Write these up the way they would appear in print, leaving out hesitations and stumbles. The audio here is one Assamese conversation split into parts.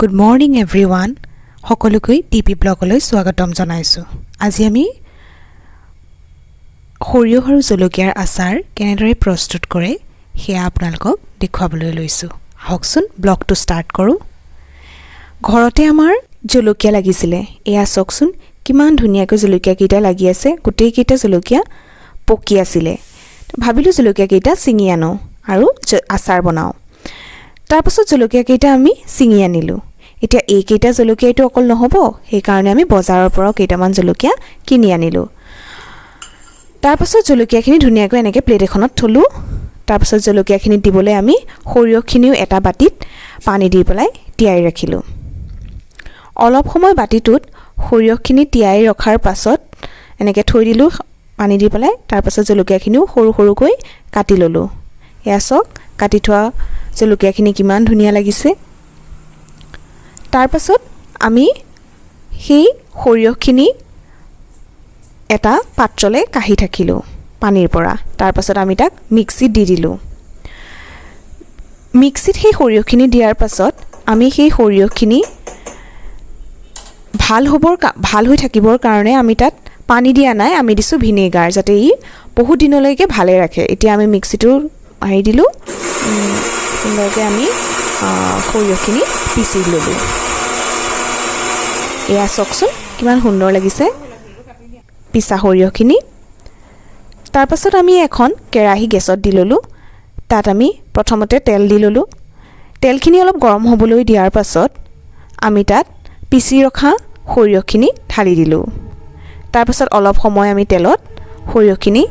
গুড মৰ্ণিং এভৰিৱান, সকলোকে টি পি ব্লগলৈ স্বাগতম জনাইছোঁ। আজি আমি সৰিয়হ আৰু জলকীয়াৰ আচাৰ কেনেদৰে প্ৰস্তুত কৰে, সেয়া আপোনালোকক দেখুৱাবলৈ লৈছোঁ। আহকচোন, ব্লগটো ষ্টাৰ্ট কৰোঁ। ঘৰতে আমাৰ জলকীয়া লাগিছিলে। এয়া চাওকচোন, কিমান ধুনীয়াকৈ জলকীয়াকেইটা লাগি আছে। গোটেইকেইটা জলকীয়া পকি আছিলে। ভাবিলোঁ জলকীয়াকেইটা ছিঙি আনো আৰু আচাৰ বনাওঁ। তাৰপাছত জলকীয়াকেইটা আমি ছিঙি আনিলোঁ। এতিয়া এইকেইটা জলকীয়াইতো অকল নহ'ব, সেইকাৰণে আমি বজাৰৰ পৰাও কেইটামান জলকীয়া কিনি আনিলোঁ। তাৰপাছত জলকীয়াখিনি ধুনীয়াকৈ এনেকৈ প্লেট এখনত থ'লোঁ। তাৰপাছত জলকীয়াখিনি দিবলৈ আমি সৰিয়হখিনিও এটা বাতিত পানী দি পেলাই তিয়াই ৰাখিলোঁ। অলপ সময় বাতিটোত সৰিয়হখিনি তিয়াই ৰখাৰ পাছত এনেকৈ থৈ দিলোঁ পানী দি পেলাই। তাৰপাছত জলকীয়াখিনিও সৰু সৰুকৈ কাটি ল'লোঁ। এয়া চাওক, কাটি থোৱা জলকীয়াখিনি কিমান ধুনীয়া লাগিছে। তাৰপাছত আমি সেই সৰিয়হখিনি এটা পাত্ৰলৈ কাঢ়ি থাকিলোঁ পানীৰ পৰা। তাৰপাছত আমি তাক মিক্সিত দি দিলোঁ। মিক্সিত সেই সৰিয়হখিনি দিয়াৰ পাছত আমি সেই সৰিয়হখিনি ভাল হৈ থাকিবৰ কাৰণে আমি তাত পানী দিয়া নাই, আমি দিছোঁ ভিনেগাৰ, যাতে ই বহুত দিনলৈকে ভালে ৰাখে। এতিয়া আমি মিক্সিটো মাৰি দিলোঁ। সুন্দৰকৈ আমি সৰিয়হখিনি পিচি ল'লোঁ। এয়া চাওকচোন, কিমান সুন্দৰ লাগিছে পিছা সৰিয়হখিনি। তাৰপাছত আমি এখন কেৰাহী গেছত দি ল'লোঁ। তাত আমি প্ৰথমতে তেল দি ল'লোঁ। তেলখিনি অলপ গৰম হ'বলৈ দিয়াৰ পাছত আমি তাত পিচি ৰখা সৰিয়হখিনি ঢালি দিলোঁ। তাৰপাছত অলপ সময় আমি তেলত সৰিয়হখিনি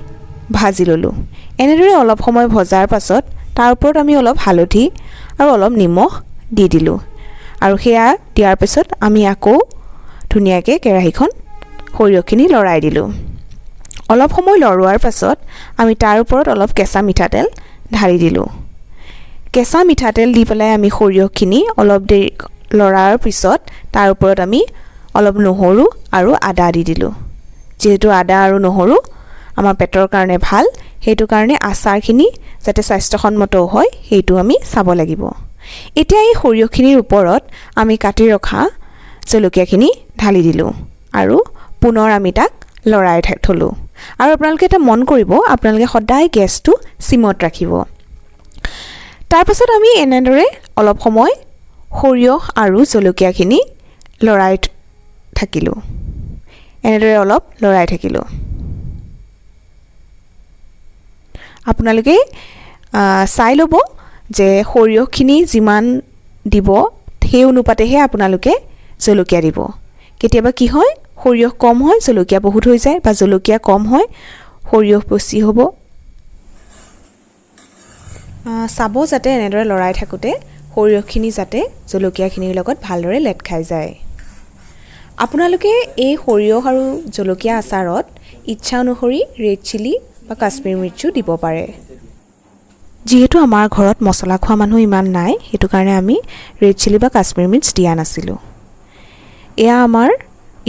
ভাজি ল'লোঁ। এনেদৰে অলপ সময় ভজাৰ পাছত তাৰ ওপৰত আমি অলপ হালধি আৰু অলপ নিমখ দি দিলোঁ আৰু সেয়া দিয়াৰ পিছত আমি আকৌ ধুনীয়াকৈ কেৰাহীখন সৰিয়হখিনি লৰাই দিলোঁ। অলপ সময় লৰোৱাৰ পাছত আমি তাৰ ওপৰত অলপ কেঁচা মিঠাতেল ঢালি দিলোঁ। কেঁচা মিঠাতেল দি পেলাই আমি সৰিয়হখিনি অলপ দেৰি লৰাৰ পিছত তাৰ ওপৰত আমি অলপ নহৰু আৰু আদা দি দিলোঁ। যিহেতু আদা আৰু নহৰু আমাৰ পেটৰ কাৰণে ভাল, সেইটো কাৰণে আচাৰখিনি যাতে স্বাস্থ্যসন্মতও হয়, সেইটো আমি চাব লাগিব। এতিয়া এই সৰিয়হখিনিৰ ওপৰত আমি কাটি ৰখা জলকীয়াখিনি ঢালি দিলোঁ আৰু পুনৰ আমি তাক লৰাই থ'লোঁ। আৰু আপোনালোকে এটা মন কৰিব, আপোনালোকে সদায় গেছটো চিমত ৰাখিব। তাৰপাছত আমি এনেদৰে অলপ সময় সৰিয়হ আৰু জলকীয়াখিনি লৰাই থাকিলোঁ। এনেদৰে অলপ লৰাই থাকিলোঁ। আপোনালোকে চাই ল'ব যে সৰিয়হখিনি যিমান দিব, সেই অনুপাতেহে আপোনালোকে জলকীয়া দিব। কেতিয়াবা কি হয়, সৰিয়হ কম হয়, জলকীয়া বহুত হৈ যায়, বা জলকীয়া কম হয়, সৰিয়হ বেছি হ'ব। চাব যাতে এনেদৰে লৰাই থাকোঁতে সৰিয়হখিনি যাতে জলকীয়াখিনিৰ লগত ভালদৰে লেট খাই যায়। আপোনালোকে এই সৰিয়হ আৰু জলকীয়া আচাৰত ইচ্ছা অনুসৰি ৰেড চিলি বা কাশ্মীৰ মিৰ্চো দিব পাৰে। যিহেতু আমাৰ ঘৰত মছলা খোৱা মানুহ ইমান নাই, সেইটো কাৰণে আমি ৰেড চিলি বা কাশ্মীৰ মিৰ্চ দিয়া নাছিলোঁ। এয়া আমাৰ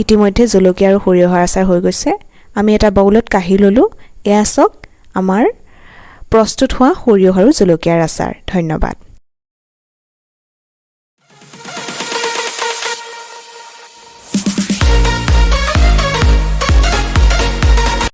ইতিমধ্যে জলকীয়া আৰু সৰিয়হৰ আচাৰ হৈ গৈছে। আমি এটা বাউলত কাঢ়ি ল'লোঁ। এয়া চাওক, আমাৰ প্ৰস্তুত হোৱা সৰিয়হ আৰু জলকীয়াৰ আচাৰ। ধন্যবাদ।